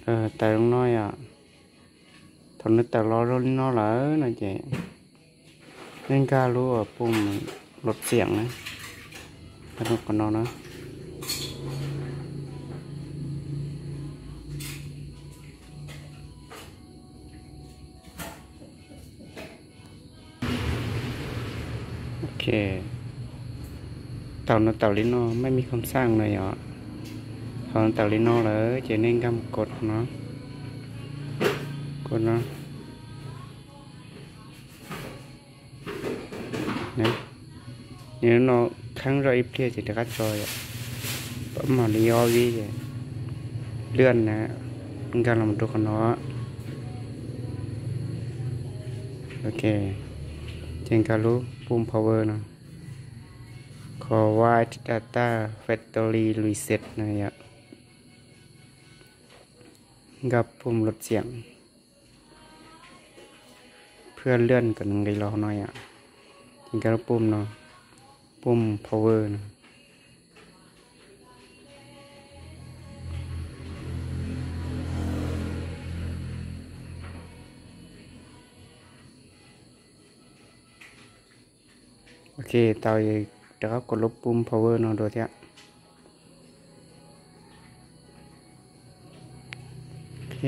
Tawm zoo no yom. Thaum nws tawm los zoo li no lawm no ces nej nkag lub pum lov xiam na, qhov no na. Ok, thaum nws tawm li no maj mej khoom xaj no yom. Thaum nws tawm li no lawm ces nej nkag mus kod no, kod no. Nws no kheeb zoj ib pliag ces rov qab tso yom. Pab mam li ob vib ces lwaj na, nkag los rau qhov no. Ok, ces nkag lub pum power no, Quiet Data Factory Reset no yom. Nkag pum lov xiam, phwj lwaj kom nws nqis los no yom. Ces nkag lub pum no, pum power no. Ok, tau, rov qab kod lub pum power no dua thiab. Ok.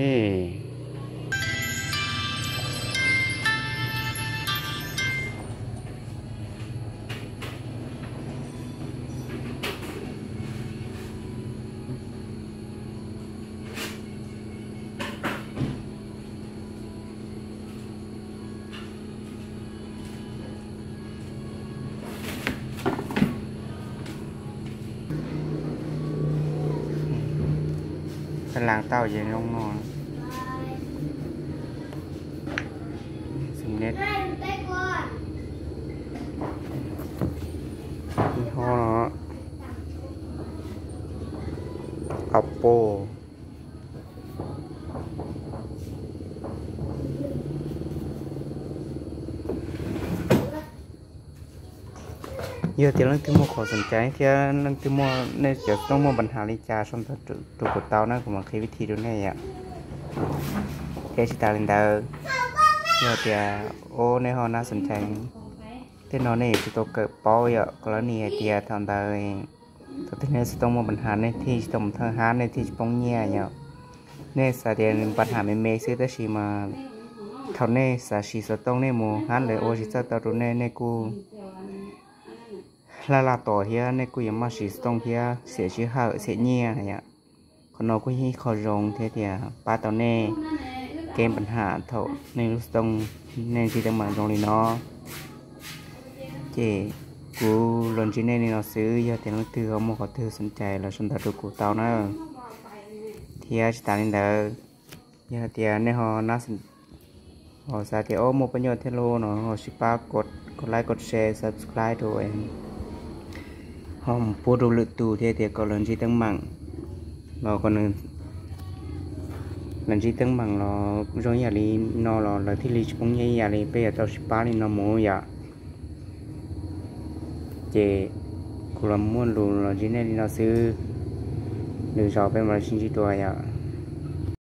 Tau, laag tau ces zoo no. Ib ho no, Oppo. Yog tias leej twg muaj qhov xoom cai thiab leej twg muaj, nej cov xov tooj muaj npam has li cas sau ntawv rau kuv tau na, kuv mam qhia vib thib rau nej yom. Thiab tsis tas li ntawd, yog tias, o, nej ho nab xoom cai, tej no nej yuav tsum tau kawm paub yom, kom lawv nim hais tias thaum ntawd, thaum twg nej xov tooj muaj npam has nej thiaj tsis tau mus thawj hab, nej thiaj tsis poob nyiaj yom. Nej xav tias nws npam has me me xwb tab sis mas thaum nej xav siv xov tooj nej mus hab lawv ua tsis txawj tau rau nej, nej kuj laj laj tos thiab nej kuj yuav maj siv xov tooj thiab xiam sij hawm xiam nyiaj yom. Qhov no kuj yog ib qho zoo thiab tias pab tau nej kev npam has thaum nej lub xov tooj nej ntsib teeb meem zoo li no. Ces kuv los ntsib nej li no xwb, yog tias leej twg ho muaj qhov twg xoom cai los sau ntawv rau kuv tau na. Thiab tsis tas li ntawd, yog tias nej ho, ho xav tias o muaj pab nyuaj thiab lauj no ho sib pab kod like, kod share, subscribe rau, ho mus pub rau lwm tus thiab tias kom lawv ntsib teeb meem los kom nws, lawv ntsib teeb meem los zoo ib yam li no los lawv thiaj li tsis poob nyiaj ib yam li peb yuav tau sib pab li no mus yom. Ces kuv los muaj lus los ntsib nej li no xwb, lwm zaus peb mam li sib ntsib dua yom.